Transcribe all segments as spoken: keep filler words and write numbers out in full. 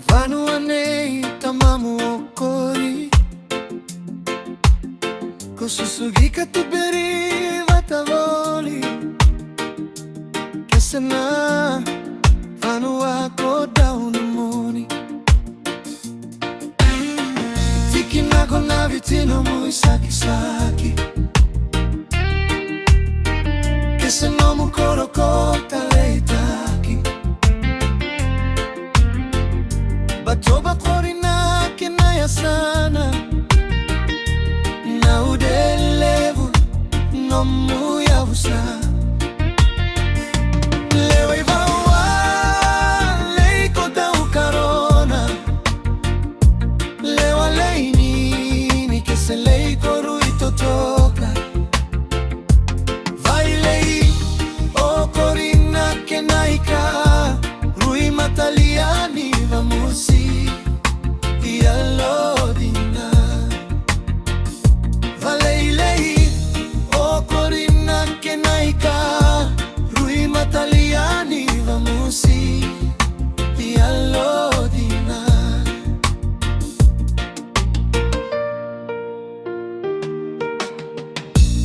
Vanua nei tamamu o Kori, ko Susugi ka Tuberi vata voli. Kese na vanua ko Daunamoni, tikina ko Naviti nomu isakisaki. Kese nomu koro ko Taleitaki, Batoba, Kori na kena yasana. Naudelevu nomu yavusa. Lewa i Vawa, lei ko Daukarona. Lewa lei nini, kese lei ko Rui Totoka. Vailei o Kori na kena ika, Rui Mataliani Vamosi, yalo dina. Valeilei o Kori na kena ika, Rui Mataliani Vamosi, yalo dina.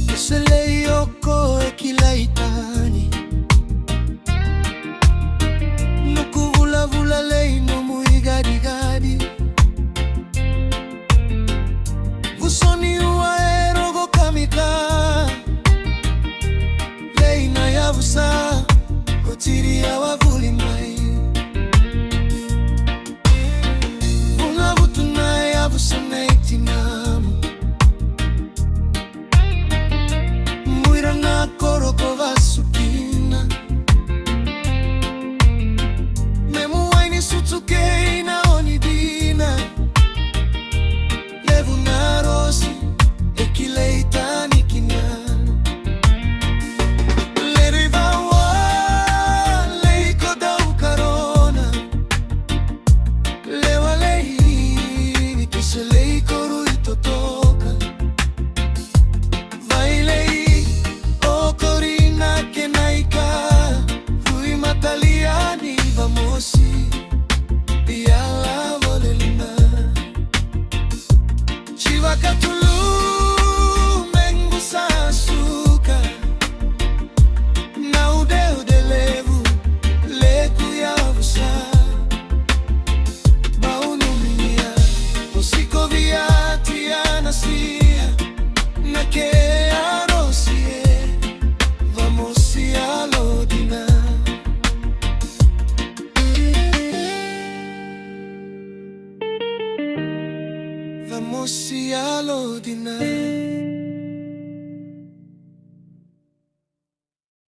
Kese lei o ko e kilai tani, noqu vulavula lei nomu igadigadi. Vusoni ua e rogo kamika, lei na yavusa ko Tiri Awa Vuli mai. Vunavutu na yavusa nei tinamu. Muira na koro ko vasu kina, memu wai ni sucu kei na oni dina. Levu na rosi e kilai tani kina. Lewa i Vawa, lei ko Daukarona. Lewa lei nini, kese lei ko Rui Totoka. Vailei o Kori na kena ika, Rui Mataliani Vamosi, yalo volelina. Jivakatulu, Mequ sa suka, Naudelevu, leku yavusa. Bau numia, o Sikovia, Tiana Sia, na kea rosi e Vamosi, yalo dina. Vamosi, yalo dina.